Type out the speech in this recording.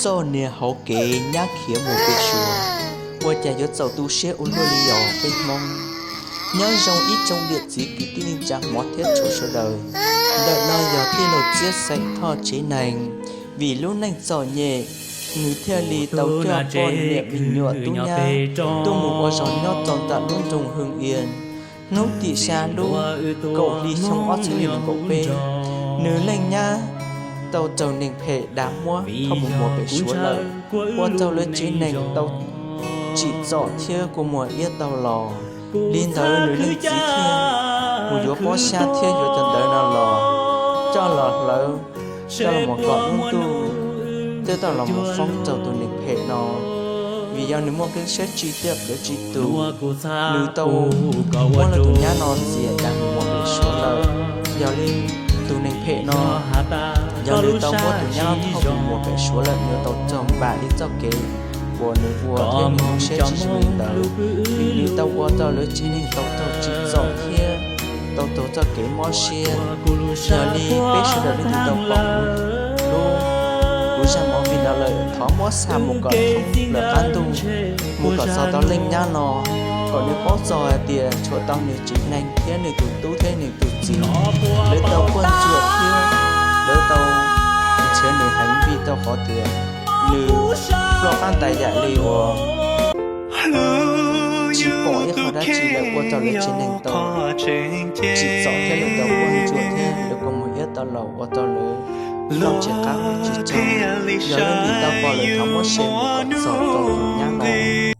Txoj niag hauv kev nyab khiav mus pem suav, ua cas yuav txaus tu siab ua luaj li os peb Hmoob. Nyob zoo ib tsoom niam txiv kwv tij neej tsa hmov thiab tshua sawv daws. Ntawm no yog tij laug Txiab Xeem Thoj tsev neeg, vim lub neej txom nyem, nws thiaj li tau coj poj niam me nyuam tub nyab tuaj mus ua zog nyob rau ntawm lub nroog Hwm Ias. Hnub tim xya lub kaum hli xyoo ob txhiab nees nkaum peb, nws leej nyab tau raug neeg phem dav muab thauj mus muag pem suav lawm, ua rau lawv tsev neeg tau tsim txom thiab kua muag iab tau los. Li ntawd nws leej txiv thiaj mus yuav pob xyab thiab yuav cov ntawv no los coj los hlawv, coj los mus kom lub ntuj twb tau los mus foob rau tus neeg phem no, vim yog nws muaj kev siab tsis tiaj plawv tsis tus, nws tau muab lawv tus nyab no txias dav mus muag pem suav lawm. Yog li tus neeg phem no, yog nws tau muab tus nyab no thauj mus muag pem suav lawm, nws yuav tau raug npam li txoj kev uas nws ua thiab nws lub siab tsis zoo li ntawd, vim nws tau ua rau lawv tsev neeg tau raug tsim txom thiab tau raug txoj kev mob siab. Yog li peb sawv daws leej twg tau pom lub, kuv zaj movie no lawm, thov muab xa mus kom thoob plaws qab ntuj, mus kom txog tau leej nyab no, kom nws paub txog hais tias tshuav tau nws tsev neeg thiab nws tus tub thiab nws tus txiv, lawv tau quaj ntsuag thiab lawv tau nrhiav nws heev vim rau qhov tias nws ploj qab ntais yam li uas tsis pom ib qho dab tsi lawm, ua rau lawv tsev neeg tau tsim txom thiab lawv tau quaj ntsuag thiab lawv kua muag iab tau los ua rau lawv loj tsis qab tsis tsaug. Yog leej twg tau pom lawm thov muab share mus kom txog rau tus nyab no.